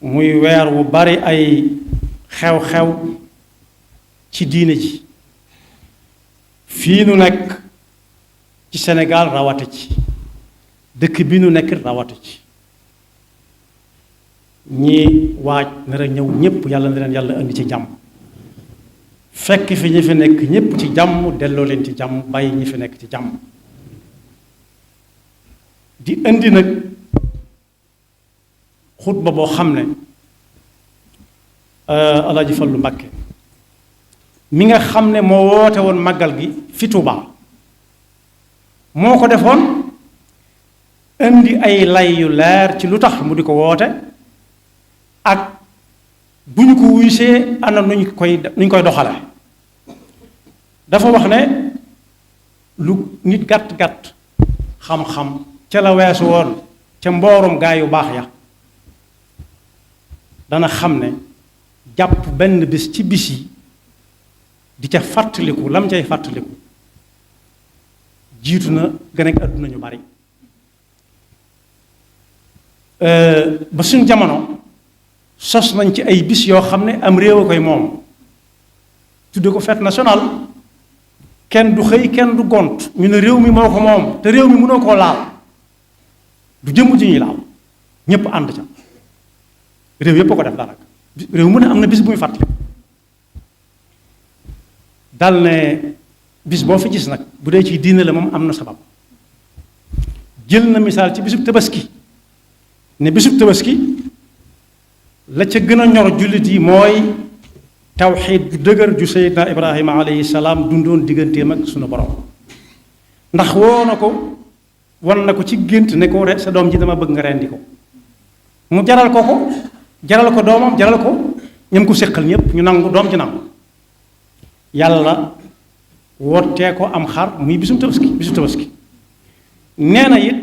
muy weer wu bari ay xew-xew ci diine ji fii nu nekk ci Sénégal rawate ci dëkk bi nu nekk rawate ci ñi waaj nar a ñëw ñépp yàlla na leen yàlla indi ci jàmm fekk fi ñi fi nekk ñépp ci jàmm delloo leen ci jàmm bàyyi ñi fi nekk ci jàmm di indi nag xutba boo xam ne Alaaji Fallu Mbàkke mi nga xam ne moo woote woon màggal gi fi Tuubaa moo ko defoon indi ay lay yu leer ci lu tax mu di ko woote ak bu ñu ko wuysee ana nuñ koy doxale dafa wax ne lu nit gàtt-gàtt xam-xam ca la weesu woon ca mboorum gaa yu baax ya dana xam ne jàpp benn bis ci bis yi di ca fàttaliku lam cay fàttaliku jiitu na gën ak àdduna ñu bari ba suñ jamono sos nañ ci ay bis yoo xam ne am réew a koy moom tudde ko fête nationale kenn du xëy kenn du gont ñu ne réew mi moo ko moom te réew mi mënoo koo laal du jëmm ji ñuy laal ñépp ànd ca réew yépp a ko def daanaka réew mu ne am na bis bu muy fàttali dal ne bis boo fi gis nag bu dee ci diine la moom am na sabab jël na misaal ci bisub tabaski ne bisub tabaski la ca gën a ñor jullit yi mooy tawxiid ju dëgër ju Seydina Ibrahima alayhi salaam dundoon digganteem ak sunu borom ndax woo na ko wan na ko ci gént ne ko sa doom ji dama bëgg nga rendi ko mu jaral ko doomam jaral ko ñam ko séqal ñépp ñu nangu doom ci nangu yàlla wootee ko am xar muy bisu tabaski nee na it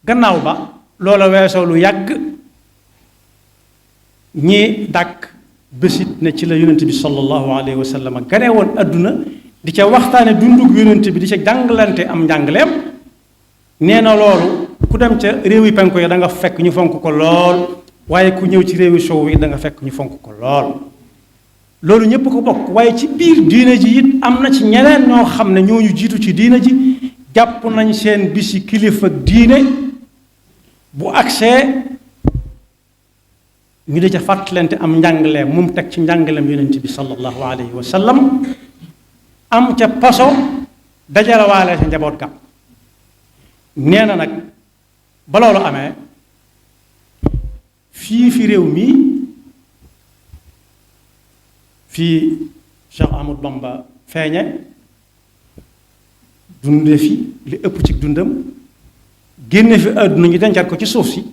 gannaaw ba loola weesoo lu yàgg ñi dàkk bésit ne ci la yonent bi sallallahu alayhi wa sallam gane woon adduna di ca waxtaane dundug yonent bi di ca jàngalante am njàngaleem nee na loolu ku dem ca réewi penku yi da nga fekk ñu fonk ko lool waaye ku ñëw ci réewi sow yi da nga fekk ñu fonk ko lool loolu ñépp ko bokk waaye ci biir diine ji it am na ci ñeneen ñoo xam ne ñooñu jiitu ci diine ji jàpp nañ seen bisi kilifa diine bu agsee ñu di ca fàttalante am njàngaleem mu teg ci njàngaleem yonent bi sallallahu alayhi wa sallam am ca paso dajalawaale sa njaboot ga nee na nag ba loolu amee fii fi réew mi fii Cheikh Ahmadou Bamba feeñe dunde fi li ëpp ci dundam génne fi àdduna ñu dencaat ko ci suuf si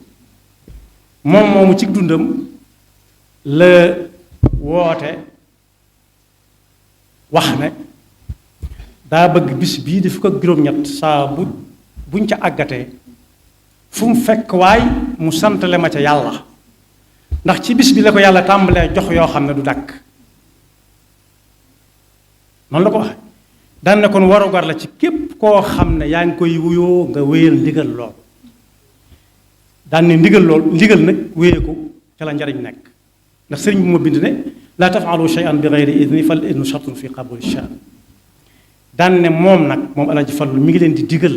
moom moomu ci dundam la woote wax ne daa bëgg bis bii di fukk ak juróom-ñett saa buñ ca àggatee fu mu fekk waay mu santale ma ca yàlla ndax ci bis bi la ko yàlla tàmbalee jox yoo xam ne du dàkk noonu la ko waxe daan ne kon warugar la ci képp koo xam ne yaa ngi koy wuyoo nga wéyal ndigal lool daan ne ndigal nag wéye ko ca la njariñ nekk ndax sëriñ bi moo bind ne laa tafaalu shay'an bi gayri idni fal idnu shartun fi qabuli shaan daan ne moom nag moom Alaaji Fallu mi ngi leen di digal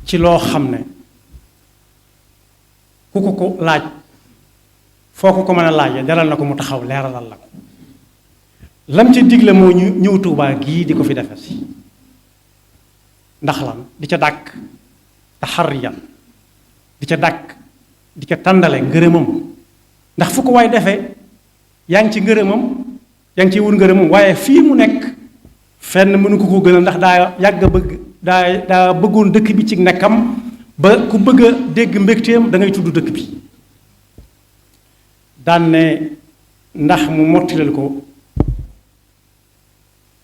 ci loo xam ne ku ko laaj foo ko mën a laajee dalal na ko mu taxaw leeralal la ko lam ci digle moo ñu ñëw Tuubaa gii di ko fi defe si ndax lan di ca dàkk taxariyan di ca dàkk di ca tàndale ngërëmam ndax fu ko waay defee yaa ngi ci ngërëmam yaa ngi ciy wut ngërëmam waaye fii mu nekk fenn mënu ko gën a ndax daa yàgg bëgg daa bëggoon dëkk bi ci nekkam ba ku bëgg a dégg mbégteem da ngay tudd dëkk bi daan ne ndax mu mottilal ko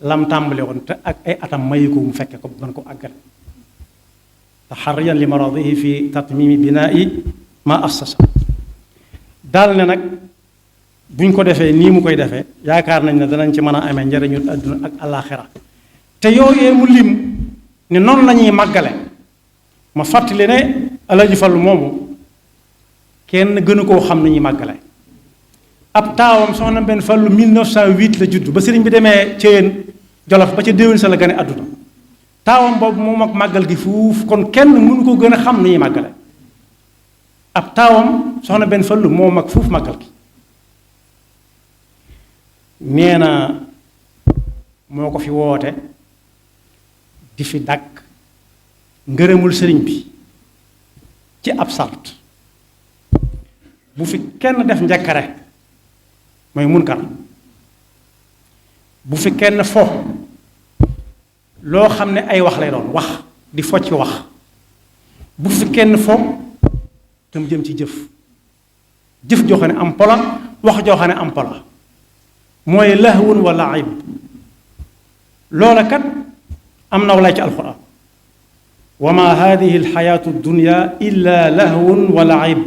lam tàmbale woon te ak ay atam mayu ko mu fekke ko bu gën ko àggal taxariyan li maradihi fi tatmimi binaa'i ma assasa daal ne nag buñ ko defee nii mu koy defee yaakaar nañ ne danañ ci mën a amee njariñu àdduna ak alaaxira te yooyee mu lim ne noonu la ñuy màggale ma fàttali ne Alaaji Fallu moomu kenn gënu koo xam ni ñuy màggale ab taawam soxna benn Fallu 1908 la judd ba sëriñ bi demee Ceyeen Jolof ba ca déwén sa la gane àdduna taawam boobu moom ak màggal gi fuuf kon kenn mënu ko gën a xam ni ñuy màggale ab taawam soxna benn Fallu moo mag fuuf màggal gi nee na moo ko fi woote di fi dàkk ngërëmul sëriñ bi ci ab sart bu fi kenn def njëkkare mooy munkar bu fi kenn fo loo xam ne ay wax lay doon wax di fo ci wax bu fi kenn fo te mu jëm ci jëf jëf joo xam ne am pola wax joo xam ne am pola mooy lahwun wa laib loola kat am na walaay ci alquran wa ma hadihi alxayatu dunya illa lahwun wa laib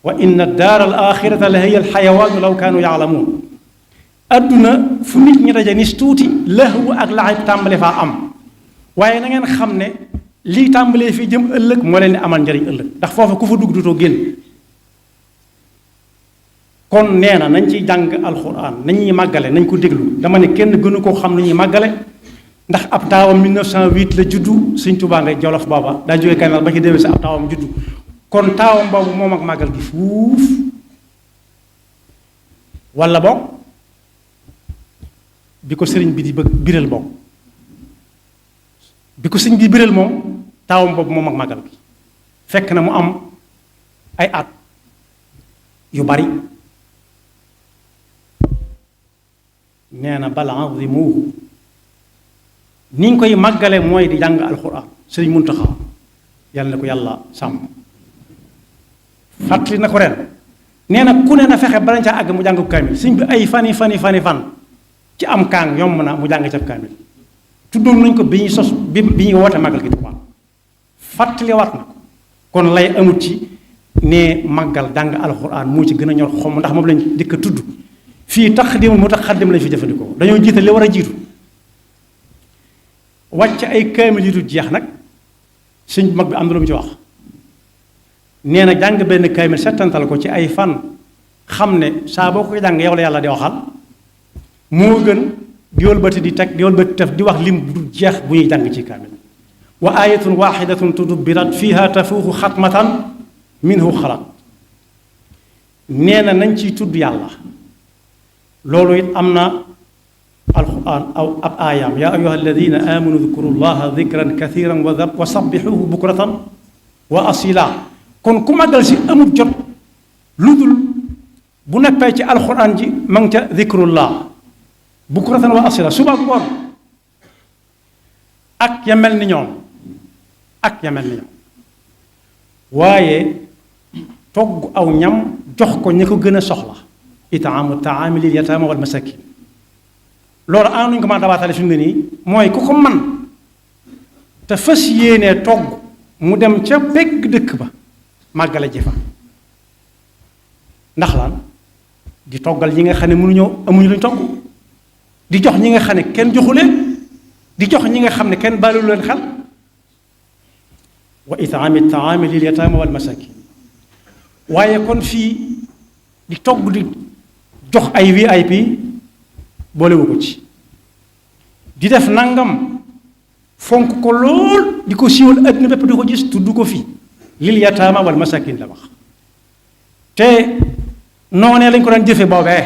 wa inna daar al axirata la hiya alxayawaanu law kaanu yaalamuun adduna fu nit ñi daje nis tuuti lahwu ak laib tàmbale faa am waaye na ngeen xam ne lii tàmbalee fii jëm ëllëg moo leen di amal njariñ ëllëg ndax foofa ku fa dugg dutoo génn kon nee na nañ ciy jàng alxuraan nañ ñuy màggale nañ ko déglu dama ne kenn gënu koo xam ni ñuy màggale ndax ab taawam 1908 la juddu Sëñ Tuubaa ngay Jolof booba daa jógee Gànnaar ba ci déwén sa ab taawam juddu kon taawam boobu moom ak màggal gi fuuf walla boog bi ko sëriñ bi di bëgg biral boog bi ko sëriñ bi biral moom taawam boobu moom ak màggal gi fekk na mu am ay at yu bari nee na bal azimuhu ni ñu koy màggale mooy di jàng alxuraan sëriñ Muntaxa yàlla na ko yàlla sàmm fàttali na ko ren nee na ku ne na fexe bala caa àgg mu jàng ko kaamil sëriñ bi ay fan ci am kaang yomb na mu jàng ca kaamil tuddoon nañ ko bi ñuy sos bi ñuy woote màggal gi Tuubaa fàttali waat na ko kon lay amut ci ne màggal jàng alxuraan moo ci gën a ñor xom ndax moom lañ dikk a tudd fii taxdim mu tax xaddim lañ fi jëfandikoo dañoo jiital li war a jiitu wàcc ay kaamil yu dul jeex nag sëñ mag bi am na lu mu ci wax nee na jàng benn kaamil settantal ko ci ay fan xam ne saa boo koy jàng yow la yàlla di waxal moo gën di wëlbati di teg di wëlbati tef di wax lim bu dul jeex bu ñuy jàng ci kaamil wa ayatun waxidatun tudubbirat fiha tafuuxu xatmatan minhu xalat nee na nañ ciy tudd yàlla loolu it am na alquran aw ab aayaam yaa ayuha alladina amanu dkuru llaha dikran kathiran wa sabbixuhu bukratan wa asila kon ku màggal si amul jot lu dul bu nekkee ci alquran ji ma ngi ca dikrullah bukratan wa asila suba ngoon ak ya mel ni ñoom ak ya mel ni ñoom waaye togg aw ñam jox ko ñi ko gën a soxla itaamu taami lil yataama wal masakin loolu am nañu ko mën a dabaatale fi mu ne nii mooy ku ko man te fas yéenee togg mu dem ca pegg dëkk ba màggale ji fa ndax lan di toggal ñi nga xam ne mënuñoo amuñu luñ togg di jox ñi nga xam ne kenn joxu leen di jox ñi nga xam ne kenn baalu leen xel wa itaami taami lil yataama wal masakin waaye kon fii di togg di jox ay VIP boolewu ko ci di def nangam fonk ko lool di ko siiwal àddina bépp di ko gis tudd ko fi lil yataama wal masakin la wax te noonee lañ ko daan jëfe boobee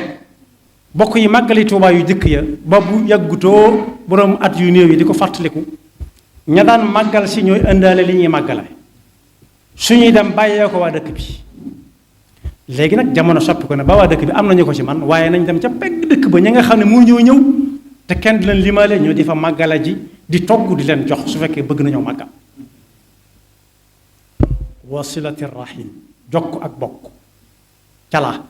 bokk yi màggali Tuubaa yu jëkk ya ba bu yàggutoo borom at yu néew yi di ko fàttaliku ña daan màggal si ñooy indaale li ñuy màggale suñuy dem bàyyee ko waa dëkk bi léegi nag jamono soppi ko ne ba waa dëkk bi am nañu ko ci man waaye nañ dem ca pegg dëkk ba ñi nga xam ne mu ñëw te kenn du leen limaale ñoo di fa màggala ji di togg di leen jox su fekkee bëgg nañoo màggal wasilati rahim jokk ak bokk calaa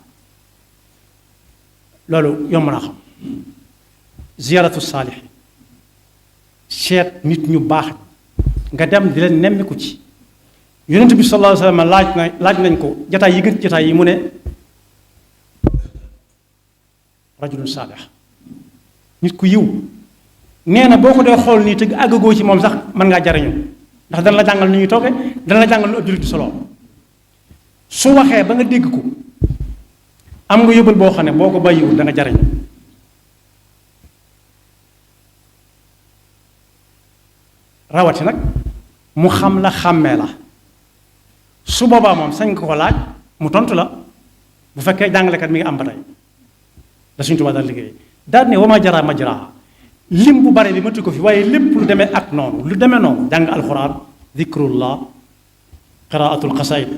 loolu yomb naa xam ziyaratu saalihin seet nit ñu baax nga dem di leen nemmiku ci yonent bi sallallahu alayhi wa sallam laaj nañ ko jataay yi gën jataay yi mu ne rajulun saalih nit ku yiw nee na boo ko dee xool nii te àggagoo ci moom sax mën ngaa jariñu ndax dana la jàngal nu ñuy tooge dana la jàngal nu ab jullit di solo su waxee ba nga dégg ko am nga yóbbal boo xam ne boo ko bàyyiwul da nga jariñ rawati nag mu xam la xàmmee la su boobaa moom sañ ko laaj mu tontu la bu fekkee jàngalekat mi ngi am ba tey da suñu tubaab daal liggéey daal ne wama jara majra lim bu bare bi matu ko fi waaye lépp lu demee ak noonu lu demee noonu jàng alxuraan zikrullah qiraatul qasaid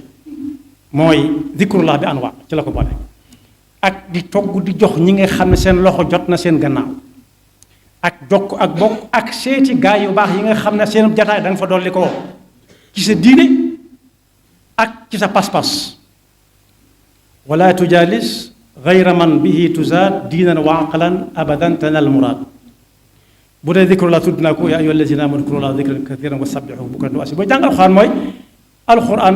mooy zikrullah bi anwa ci la ko boole ak di togg di jox ñi nga xam ne seen loxo jot na seen gannaaw ak jokk ak bokk ak seeti gaay yu baax yi nga xam ne seen jataay da nga fa dolli ko ci sa diine ak ci sa pas-pas wala tujalis gayra man bihi tuzaad diinan wa aqlan abadan tanal muraad bu dee zikrullah tudd naa ko yaa ayyuha allazina amanu zkurullaha zikran kathiran wa sabbihuhu bukratan wa asiila booy jàng alxuraan mooy alxuraan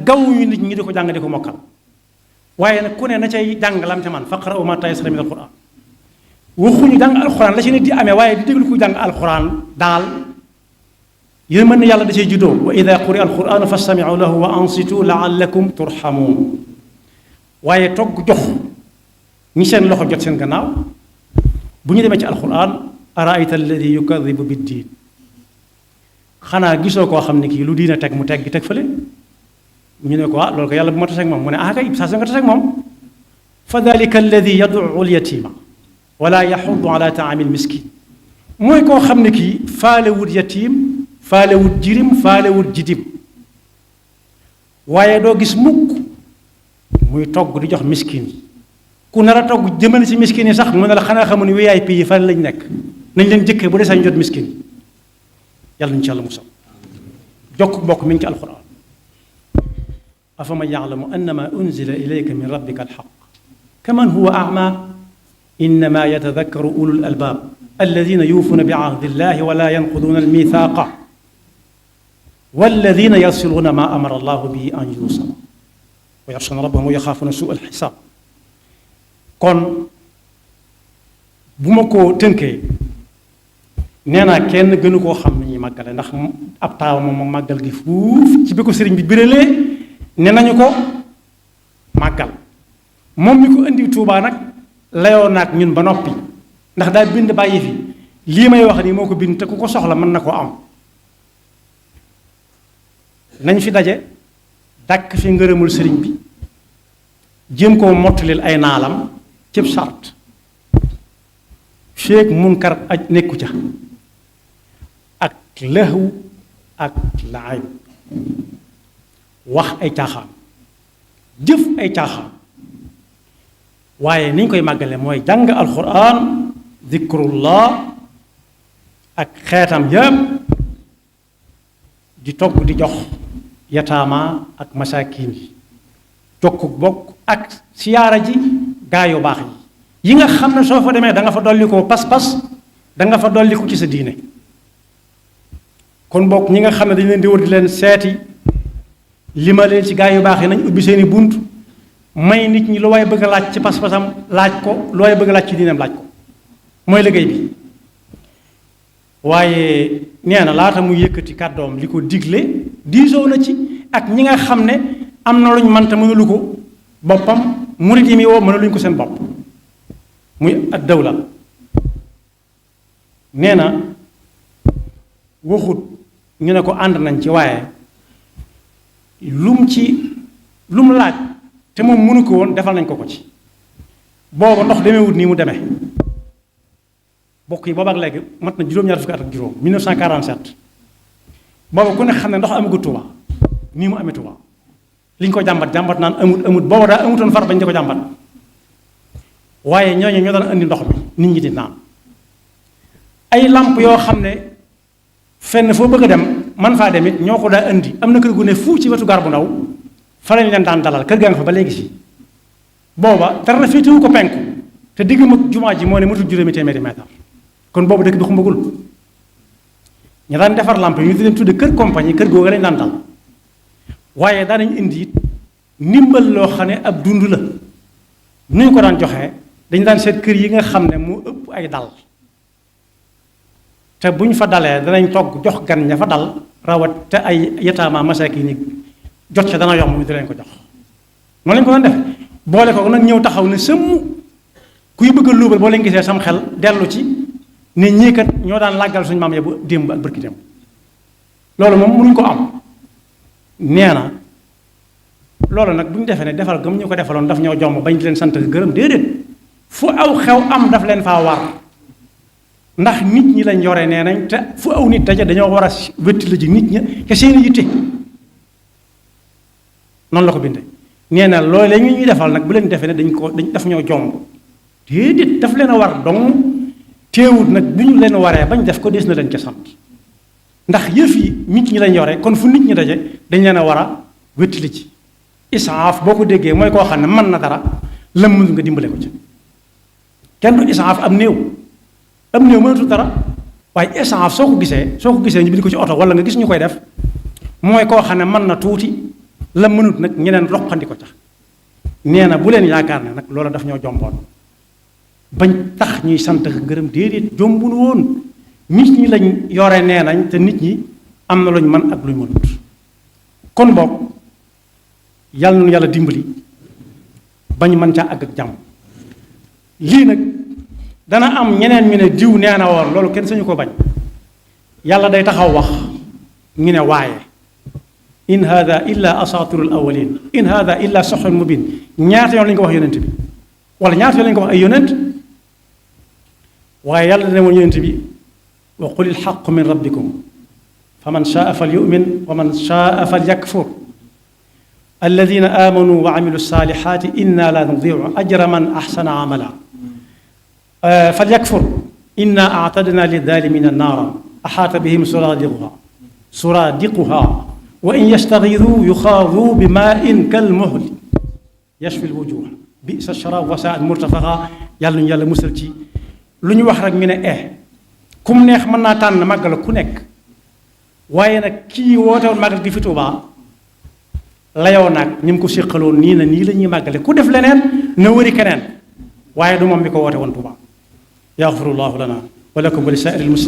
gawuñu nit ñi di ko jàng di ko mokkal waaye nag ku ne na cay jàng lam te man faqra'u ma tayassara min alxuraan waxuñu jàng alxuraan la ci nit di amee waaye di déglu ku jàng alxuraan daal yéen mën na yàlla da cay juddoo wa ida quri alxuraanu fastami'u lahu wa ansitu la'allakum turhamuun waaye togg jox ñi seen loxo jot seen gannaaw bu ñu demee ci alxuraan araayta alladi yukadibu biddiin xanaa gisoo koo xam ne kii lu diina teg mu teg gi teg fële ñu ne ko loolu ko yàlla bu ma taseeg moom mu ne kay saa sa nga taseeg moom fa dalika alladi yad'u al-yatiima wala yaxuddu ala taami al-miskin mooy koo xam ne kii faalewut yatiim faalewut jirim faalewut jidim waaye doo gis mukk muy togg di jox miskin yi ku nar a togg jëmale ci miskin yi sax mu ne la xanaa xamu ne VIP yi fan lañ nekk nañ leen jëkkee bu dee sañ jot miskin yi yàlla ñu ci yàlla musal jokk mbokk mi ngi ci alxuraan afaman ya'lamu annama unzila ilayka min rabbika alxaq kaman huwa a'ma innama yatadakkaru ulul albaab alladina yuufuuna bi ahdi illahi wala yanquduuna almithaqa walladina yasiluuna ma amara allahu bihi an yuusala wa yaxshawna rabbahum wa yaxaafuuna suu alxisaab kon bu ma ko tënkee nee naa kenn gënu koo xam ni ñuy màggale ndax ab taaw moom màggal gi fuuf ci bi ko sëriñ bi birelee ne nañu ko màggal moom mi ko indi Tuubaa nag layoo naag ñun ba noppi ndax daal bind bàyyi fi lii may wax nii moo ko bind te ku ko soxla mën na koo am nañ fi daje dàkk fi ngërëmul sëriñ bi jéem koo mottalil ay naalam cib sart feek munkar aj nekku ca ak lëxwu ak laay wax ay caaxaan jëf ay caaxaan waaye ni ñu koy màggale mooy jàng alxuraan zikrullah ak xeetam yépp di togg di jox yataama ak masaakiin yi jokku bokk ak siyaara ji gaa yu baax yi nga xam ne soo fa demee da nga fa dolli ko pas-pas da nga fa dolli ko ci sa diine kon bokk ñi nga xam ne dañ leen di wër di leen seeti li ma leen ci gaa yu baax yi nañ ubbi seeni bunt may nit ñi lu waay bëgg a laaj ci pas-pasam laaj ko lu waay bëgg a laaj ci diineem laaj ko mooy liggéey bi waaye nee na laata muy yëkkati kàddoom li ko digle diisoo na ci ak ñi nga xam ne am na luñ mënta mënulu ko boppam murit yi mi woo mënuluñ ko seen bopp muy ak dawla nee na waxut ñu ne ko ànd nañ ci waaye lum laaj te moom mënu ko woon defal nañ ko ko ci booba ndox demeewut nii mu demee bokk yi booba ak léegi mat na juróom-ñaar fukki at ak juróom 1947 booba ku ne xam ne ndox amagu Tuuba nii mu amee Tuuba li ñu ko jàmbat naan amut booba daa amutoon far bañ di ko jàmbat waaye ñooñu ñoo daan andi ndox mi nit ñi di naan ay làmp yoo xam ne fenn foo bëgg a dem man faa dem it ñoo ko daa indi am na kër gu ne fu ci wetu gar bu ndaw fa lañ leen daan dalal kër gaa nga fa ba léegi si booba dara na féetewu ko penku te digg mag jumaa ji moo ne matul juróomi téeméeri mètre kon boobu dëkk bi xumbagul ñu daan defar làmp yi ñu di leen tudde kër compagnie kër googu lañ daan dal waaye daanañ indi it ndimbal loo xam ne ab dund la nu ñu ko daan joxee dañu daan seet kër yi nga xam ne mu ëpp ay dal te bu ñu fa dalee danañ togg jox gan ña fa dal rawat te ay yataama masaakin yi jot ca dana yomb mi di leen ko jox noonu lañ ko doon def boole ko nag ñëw taxaw ne sëmm kuy bëgg a luubal boo leen gisee sam xel dellu ci ne ñii kat ñoo daan làggal suñu maam ya bu démb ak bërki démb loolu moom mënuñ ko am nee na loolu nag bu ñu defee ne defal gëm ñu ko defaloon daf ñoo jomb bañ di leen sant gërëm déedéet fu aw xew am daf leen faa war ndax nit ñi lañ yore nee nañ te fu aw nit daje dañoo war a wétti la ji nit ña te seeni yitte noonu la ko bindee nee na loolee ñu ñuy defal nag bu leen defee ne dañ daf ñoo jomb déedéet daf leen a war dong teewut nag bu ñu leen waree bañ def ko des na leen ca sant ndax yëf yi nit ñi lañ yore kon fu nit ñi daje dañ leen a war a wétti li ci isaaf boo ko déggee mooy koo xam ne mën na dara lam mënul nga dimbale ko ci kenn du isaaf am néew mënatul dara waaye isaaf soo ko gisee ñu bind ko ci oto wala nga gis ñu koy def mooy koo xam ne mën na tuuti la mënut nag ñeneen roqandi ko tax nee na bu leen yaakaar ne nag loola daf ñoo jomboon bañ tax ñuy sant ngërëm déedéet jombul woon nit ñi lañ yore nee nañ te nit ñi am na luñ mën ak luñ mënut kon boog yàlla nañu yàlla dimbali bañ mën caa àgg ak jàmm lii nag dana am ñeneen ñu ne diw nee na woon loolu kenn sañu ko bañ yàlla day taxaw wax ñu ne waaye in hada illa asatirul awalin in hada illa soxon mubin ñaata yoon lañu ko wax yonent bi wala ñaata yoon lañu ko wax ay yonent waaye yàlla dana woon yonent bi wa qul il xaqu min rabbikum fa man shaa fal yumin wa man shaa fal yakfur alladina amanu wa amilu salihati inna la nudiu ajra man axsana amala fal yakfur inna aatadna lidalimina naara axaata bihim suradiquha wa in yastaxidu yuxaadu bi maa in kal muhli yashfi lwujuh bisa sharab wa saat murtafaxa yàlla ñu yàlla musal ci lu ñu wax rek mi ne kum neex mën naa tànn màggal ku nekk waaye nag kii woote woon màggal gi fi Tuubaa layoo naag ñi mu ko séqaloon nii na nii la ñuy màggale ku def leneen na wëri keneen waaye du moom mi ko woote woon Tuubaa yaxfirullahu lana wa lakum wa li saa'iril muslimin